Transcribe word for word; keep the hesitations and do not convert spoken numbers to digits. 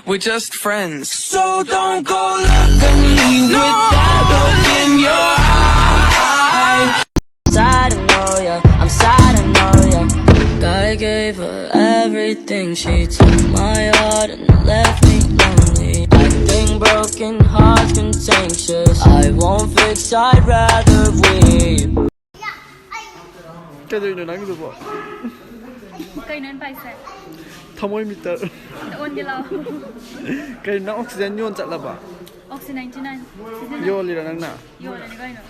We're just friends. So don't go look at me with that look in your eye. Sad, I know ya, I'm sad, I know ya. I gave her everything, she took my heart and left me lonely. I think broken hearts contagious. I won't fix, I'd rather weep. ꯀꯩꯗꯧꯔꯤꯅꯣ ꯅꯪꯗꯨꯕꯣ? ꯀꯩꯅꯣ ꯑꯩꯅ ꯄꯥꯏꯁꯦ? ꯊꯃꯣꯏ metre. ꯑꯣꯟꯒꯦ ꯂꯥꯎ. ꯀꯩꯅꯣ, ꯅꯪ oxygen ꯌꯣꯟ ꯆꯠꯂꯕ? ꯑꯣꯛꯁꯤ ninety nine ꯁꯤꯖꯤꯟꯅ. ꯌꯣꯜꯂꯤꯔꯣ ꯅꯪꯅ? ꯌꯣꯜꯂꯅꯤ ꯀꯩꯅꯣ.